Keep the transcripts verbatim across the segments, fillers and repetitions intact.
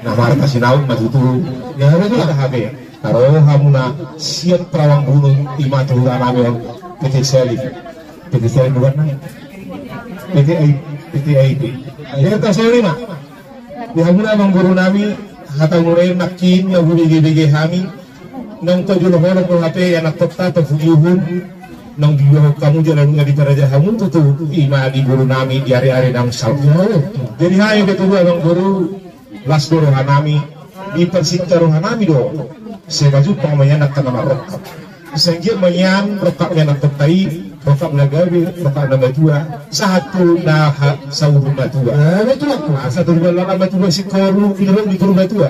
Na marga Sinaga ma tutu. Gabe ma tutu. Hape, ro hamuna sian Prawangbunun, ima tu huta nami on, P T Salim. P T Salim bukan nai. P T I, P T I P. Jadi, tarsongon i ma. Di hamuna amangboru nami, hata murena nangkin na hubege-bege hami, naung tajolo holong do hape anakkonta, tapuji uhum, naung diboan hamu jala nunga diparaja hamu tutu, ima di boru nami di ari-ari naung salpu. Jadi, hami pe tutu amangboru, las do roha nami, diparsinta roha nami do, sai majumpang ma i anakta na marrongkap. Sai anggiat ma nian rongkap ni anakkonta i, rongkap na gabe, rongkap na matua, sahat tu na ha-, saur matua. Eh, betul, aku. Asa tubuan anak matua singkoru, di dalam di Purbatua.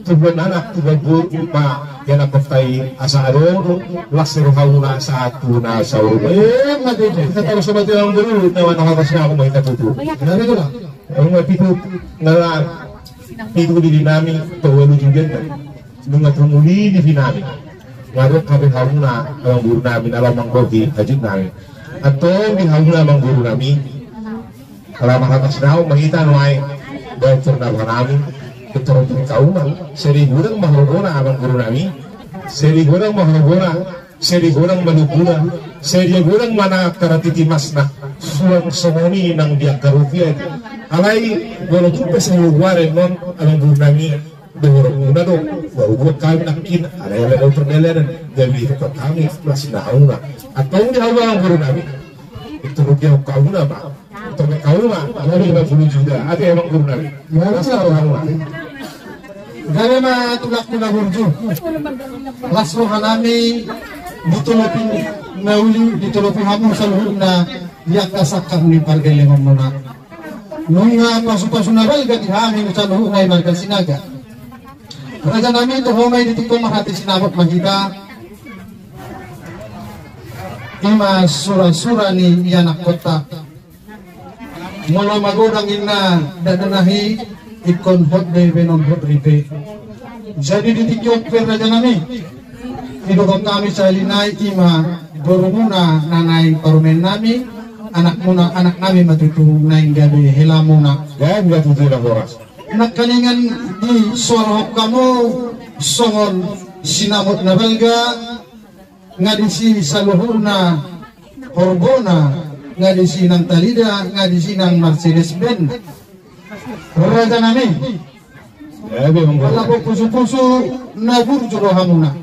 Tubuan anak, tubuan boru, ma, di anakkonta i, asa adong, las rohamuna, sahat tu na saur matua. Eh, mate itu. Kita tahu sobat yang dulu, tahu anak atas nama kita tutu. Nah, betul lah. Ima pitu, na, pitu di nami, pawalu juga. Nunga tumuli di nami. Ngarok hape hamuna amangboru nami, na laho manggohi hajut nami. Antong di hamuna amangboru nami. Ala marhatas naung ma hita nuaeng. Bocor na roha nami. Ketorong kauma. Seri godang ma horobona amangboru nami. Seri godang ma horobona. Seri godang ma lupuna, seri godang ma na angka titi masna, suang songon i nang di angka rupia i. Alai, molo tung pe sahuari on, amangboru nami, dohorongmuna do, bahwa buat kami nangkin, alai alai do perdalanan, gabe di tempat kami, masih nauna. Antong di hamu amangboru nami, itu rupia kauna ma. Tong kauma, dua puluh juta. Ate amangboru nami. Las roha nami. Gabe ma tulang na burju. Las roha nami ditolopi na uli, ditolopi hamu saluhutna di angka sangkap ni pargellengonmuna. Nunga pasu-pasu na balga di hami saluhutna i marga Sinaga. Raja nami, toho ma i di tingki on, marhite sinamot ma hita. Ima sura-sura ni ianakhonta. Molo magodang inna dakdanak i, ingkon hot do i baenon, hot ripe. Jadi di tingki on pe raja nami, didok hami sahali nai, ima borumuna na naeng parumaen nami, anakmuna, anak nami ma tutu naeng gabe helamuna. Gabe ma tutu na horas. Nangkiningan disoarhon hamu songon sinamot na balga, nga disi saluhutna horbona, nga disi nang talida, nga disi nang Mercedes Benz. Raja nami. Gabe ma tutu. Ala pusu-pusu na burju rohamuna.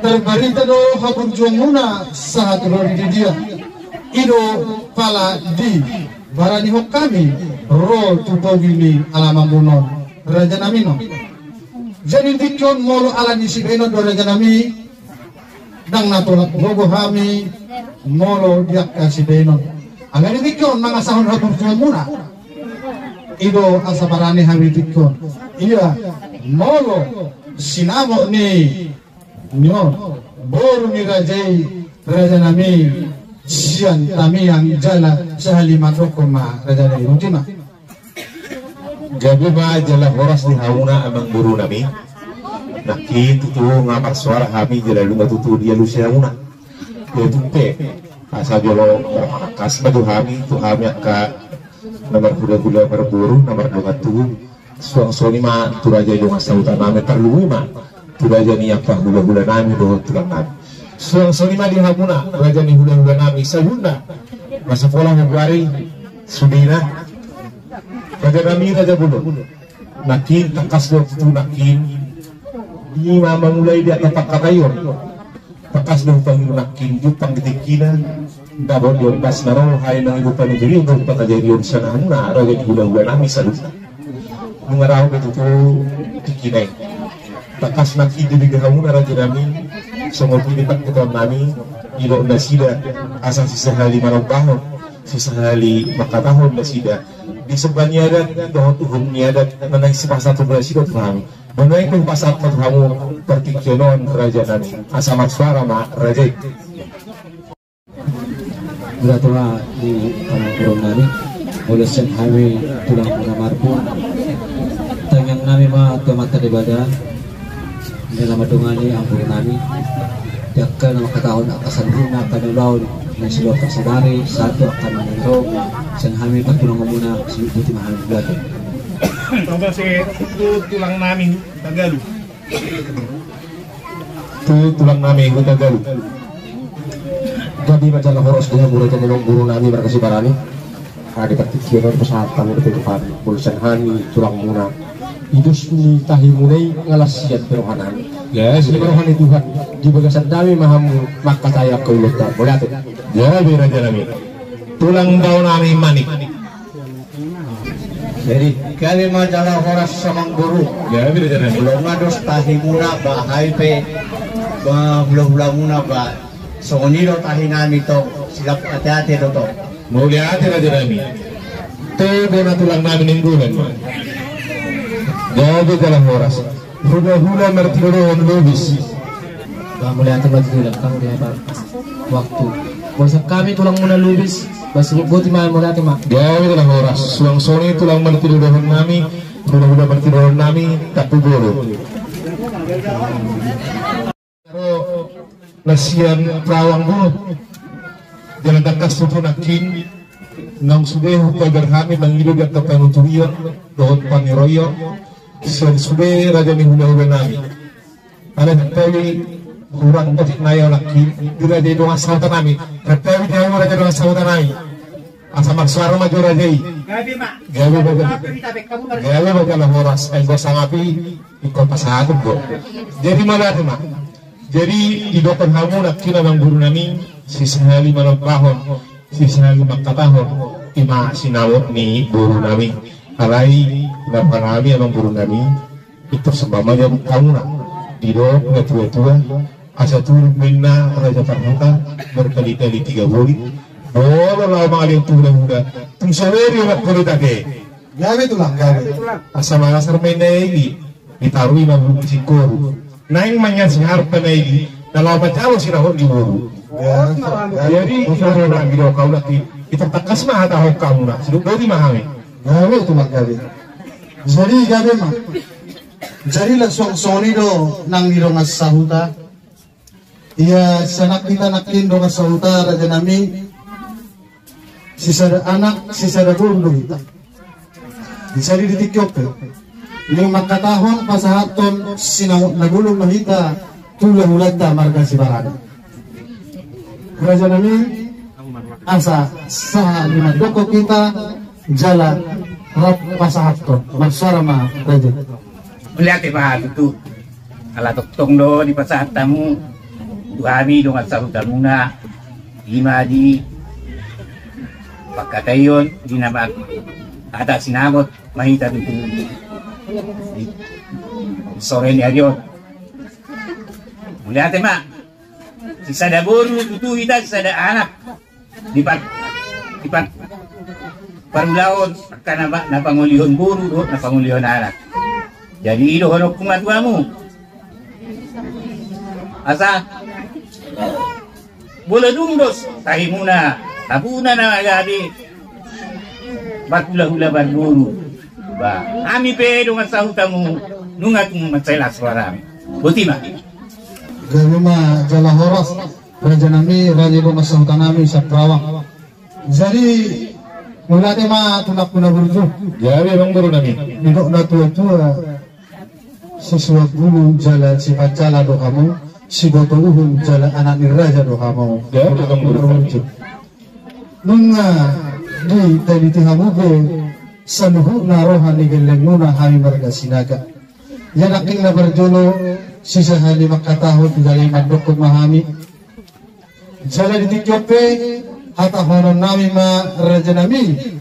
Tarbarita do haburjuonmuna sahat ro di dia. I do pala dibaranihon hami ro tu togu ni alamanmuna on, raja nami, no. Jadi di tingki on molo ala ni sibaenon do raja nami, ndang na tolap gogo hami molo di angka sibaenon. Alani di tingki on mangasahon haburjuonmuna. I do asa barani hami di tingki on. Ia, molo sinamot ni, ni on, boru ni raja i, raja nami, sian tamiang jala sahali mandokkon ma raja nami, ruti ma. Gabe ma jala horas di hamuna amangboru nami. Nangkin tutu nga marsoara hami jala nunga tutu dialusi hamuna. Ia tung pe, asa jolo marhatas ma tu hami, tu hami angka na marhulahula marboru, na mardongan tubu. Suang songon i ma tu raja i dongan sahuta nami, tarlumobi ma tu raja ni angka hulahula nami dohot tulang nami. Suang songon i ma di hamuna raja ni hulahula nami saluhutna. Masa pola hugari sudena. Raja nami, raja bolon. Nangkin tangkas do tutu nangkin. Ima mamulai di angka pangkataion. Tangkas do hupangido nangkin jumpang di tingkina. Dapot di ombas na ro, hai nang ibu panigiri do hupangido sian hamuna raja ni hulahula nami saluhutna. Nunga ro be tutu tingkina i. Tangkas nangkin dibege hamuna raja nami, songon i di pangkataion nami, didok nasida, asa sisahali manombahon, sisahali mangkatahon nasida. Di somba ni adat dohot uhum ni adat na naeng sipasahat nasida tu hami. Molo naeng pe hupasahat ma tu hamu partingkian on raja nami. Asa marsoara ma raja i. Mula tua di amangboru nami, molo sian hami tulang na marpu, tangiang nami ma tu Amanta Debata, na mandongani amangboru nami. Di angka na mangkatahon angka saluhutna angka na ulaon na siluar parsadari sahat tu angka na naeng ro sian hami partulangmuna, sai boti ma hami. Mauliate. Tong do se tu tulang nami Hutagalu. Tu tulang nami Hutagalu. Gabe ma jala horas di hamu raja ni amangboru nami marga Sibarani. Aha di partingkian on pasahat hamu dope tu hami, molo sian hami tulangmuna, di dos ni tahimuna i nga las sian pe rohanami. Di roha ni Tuhan, di bagasan dame ma hamu mangkatai angka ulaonta. Mauliate. Gabe raja nami. Tulang dao nami Manik. Jadi gabe ma jala horas amangboru. Gabe raja nami. Molo nga dos tahimuna ba, hami pe ba hulahulamuna ba, songon i do tahi nami tong, silap ate-ate do tong. Mauliate raja nami. Tu bona tulang nami Nainggolan. Gabe jala horas. Hulahula martinodohon Lubis. Ba mauliate ma tutu, dang hami di hata waktu. Molo sian hami tulangmuna Lubis, ba sai boti ma, mauliate ma. Gabe jala horas. Suang songon i tulang martinodohon nami, hulahula martinodohon nami, Tampubolon. Ro na sian Rawang Bulu. Jala tangkas tutu nangkin, naung sude hupagar hami mangido di angka panuturion dohot pangiroion sian sude raja ni hulahula nami. Alai tabi hurang otik nai nangkin di raja i dongan sahuta nami. Tabi di hamu raja dongan sahuta nami, asa marsuara ma jo raja i. Gabe ma. Gabe ma jala, gabe ma jala horas, ai bo sangap i. Ingkon pasahaton do. Jadi mauliate ma. Jadi didokkon hamu nangkin amangboru nami, sisahali manambahon, sisahali mangkatahon, i ma sinamot ni boru nami. Alai na roha nami amangboru nami, pintor somba ma jabun hamuna. Didok na tua-tua, asa turun ma inna raja parhuta, berkali-kali tiga boli. Molo laho mangalehon tu hulahula, tung so boi do manghorhon ate. Gabe tulang, gabe. Asa mangasar ma inna i, ditarui ma bulu singkoru. Naeng manjalo siharpa na i, na laho manjalo sinamot ni boru. Jadi, i do na nidok au nangkin, pintor tangkas ma hatahon hamuna, sai boti ma hami. Gabe tulang, gabe. Jadi gabe ma. Jadi laos suang songon i do nang di dongan sahuta. Ia sian hita nangkin dongan sahuta raja nami, sisada anak sisada boru do hita. Jadi di tingki on pe naeng mangkatahon pasahathon sinamot na bolon ma hita tu hulahulanta marga Sibarani. Raja nami, asa sahali mandok hita jala rap pasahathon, marsuara ma raja. Mauliate ma tutu. Ala tongtong do dipasahat hamu tu hami dongan sahutamuna, i ma di pangkataion di na marhata sinamot ma hita tutu di sore ni ari on. Mauliate ma. Sisada boru tutu hita, sisada anak. Di par, di par, parulaon angka na, na pangolihon boru dohot na pangolihon anak. Jadi i dohononku ma tu hamu, asa molo dung dos tahimuna, hamuna na gabe marhulahula marboru, ba hami pe dongan sahutamu nunga tung mansai las rohanami. Boti ma. Gabe ma jala horas. Raja nami, raja dongan sahuta nami sian Rawang. Jadi mauliate ma tu namuna burju. Gabe amangboru nami. Didok na tua-tua, sisuan bulu jala sipanjala do hamu, siboto uhum jala anak ni raja do hamu. Gabe amangboru nami. Nunga diteliti hamu be saluhutna roha ni gellengmuna hami marga Sinaga. Ia nangkin na parjolo sisahali mangkatahon jala mandokkon ma hami. Jala di tingki on pe hatahonon nami ma raja nami.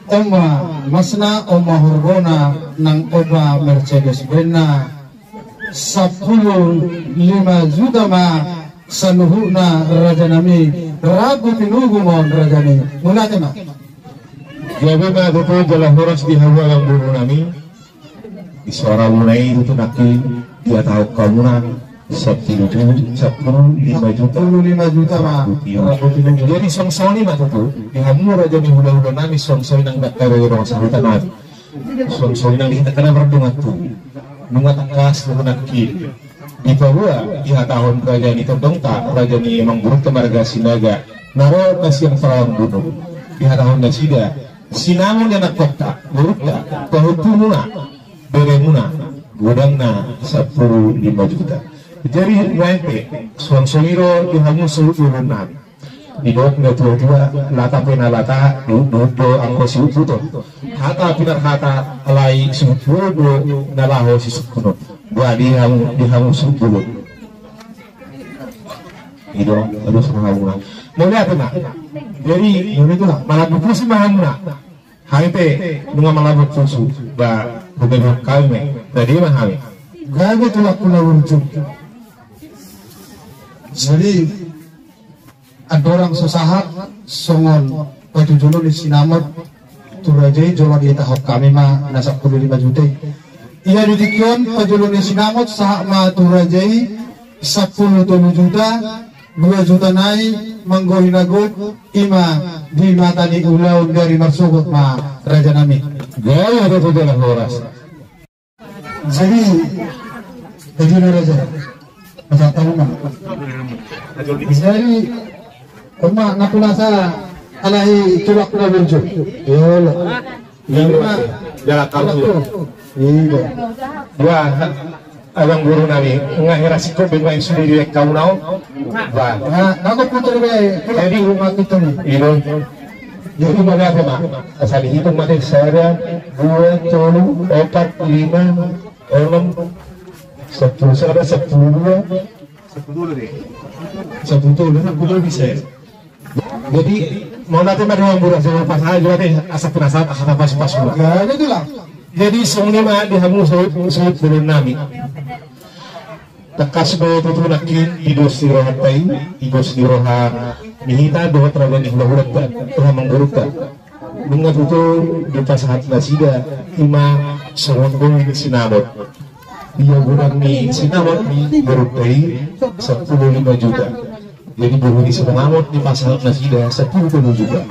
On ma masna, on ma horgona, nang on ma Mercedes Benz-na. Sampulu lima juta ma saluhutna raja nami. Rap pinugu ma on raja nami. Mauliate ma. Gabe ma tutu jala horas di hamu amangboru nami. Di soara muna i tutu nangkin dihatahon hamuna sampulu, sampulu lima juta. Sampulu lima juta ma. Jadi songon i ma tutu di hamu raja ni hulahula nami, songon i nang di hita raja dongan sahuta nami, songon i nang di hita angka na mardongan tubu. Nunga tangkas tutu nangkin Dipaboa dihatahon raja ni tondongta, raja ni amangborunta marga Sinaga, na ro na sian Sarawak Boto. Dihatahon nasida, sinamot ni anakkonta, borunta, pahompumuna, beremuna, godangna sampulu lima juta. Jadi nuaeng pe, suang songon i do di hamu suhut bolon nami. Didok natuatua, lata pe na lata, duhut do anggo sihuthon. Hata pinarhata, alai suhut bolon do na laho sisungkunon. Boha di hamu, di hamu suhut bolon. I do, aduh, sama hamu na. Mauliate ma. Jadi, jadi itulah, malam pusi ma hamu na. Hami pe nunga malambok pusu, ba, bukan hami. Jadi ma hami. Gabe tulangku na burju. Jadi, andorang so sahat songon pajojolo ni sinamot tu raja i, jolo dihatahon hami ma na sampulu lima juta i. Ia di tingki on pajolo ni sinamot sahat ma tu raja i sampulu tolu juta, dua juta nai manggohi na gok, i ma di mata ni ulaon di ari marsogot ma raja nami. Gaya ada tu dalam horas. Jadi, jadi na raja. Masa tahu ma. Jadi, oma, na pulasa alai tulak na burju. Yo lo. Jadi ma, jalan tahu. Iya. Wah, abang guru nami, nggak heran sih kok bengkak sendiri kamu nau. Wah. Nah, aku putar be. Jadi rumah kita nih. Iya. Jadi mauliate ma. Asal dihitung mate sada, dua, tolu, opat, lima, onom, sampulu sada, sampulu dua, sampulu tolu, sampulu tolu bisa. Jadi mauliate ma di hamu, murah sama pas aja, asa penasaran, asa pas pas. Jadi songon i ma di hamu suhut bolon nami. Tangkas do tutu nangkin di dos ni rohanta i, di dos ni roha ni hita dohot raja ni hulahulanta, dohot amangborunta. Nunga tutu dipasahat nasida i ma songon bohi ni sinamot. Ia godang ni sinamot ni borunta i sampulu lima juta. Jadi bohi ni sinamot dipasahat nasida sampulu tolu juta.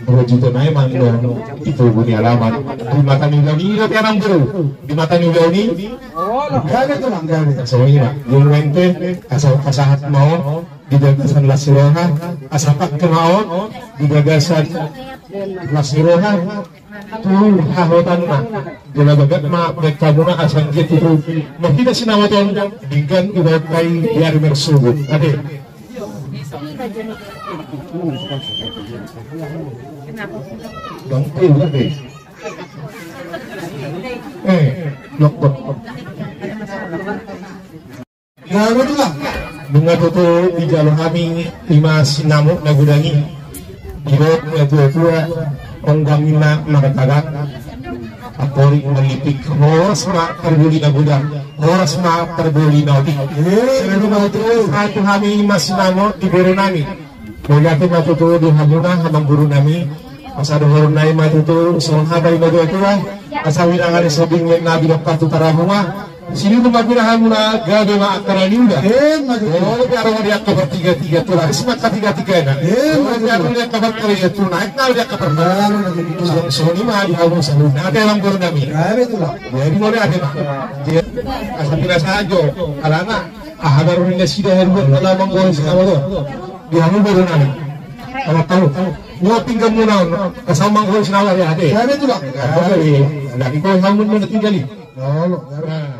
Dua juta nai ma di togu ni alaman. Di mata ni ulaon i do pe, amangboru. Di mata ni ulaon i. Gabe tulang, gabe. Songon i ma. Jadi nuaeng pe, asa pasahat ma on di bagasan las ni roha, asa pangke ma on di bagasan las ni roha. Tu hahotanna. Jala bagat ma baen hamuna asa anggiat tutu marhite sinamot on denggan ibaen hami di ari marsogot. Ate. Bang, eh, udah deh. Eh, lokot. Nunga tutu dijalo hami i ma sinamot na godang i. Didok natuatua, onggang i ma martagang. Amporik mangipik, horas ma parboli na godang, horas ma parboli na otik. Satu hami i ma sinamot di bere nami. Mauliate ma tutu di hamuna, amangboru nami. Asa dohonon nai ma tutu songon hata ni natuatua. Asa winangan ni so bingin na binokkar tu tarabunga. Sini tu ma pinahan muna, gabe ma angka na niula. Eh, ma tutu. Molo pe adong di angka partigatiga tu, laris ma angka tigatigana. Eh, ma tutu. Molo pe adong di angka partigatiga tu, naek na di angka partigatiga. Songon i ma di hamu saluhutna. Ate, amangboru nami. Gabe tulang. Jadi mauliate ma. Asa pinasahat jo. Alana aha baru ni nasida haruan ala manggohi sinamot on. Di hamu boru nami. Ala tahu. Nyo pinggan muna on. Asa manggohi sinamot, ate. Gabe tulang. Gabe. Gabe. Gabe. Gabe.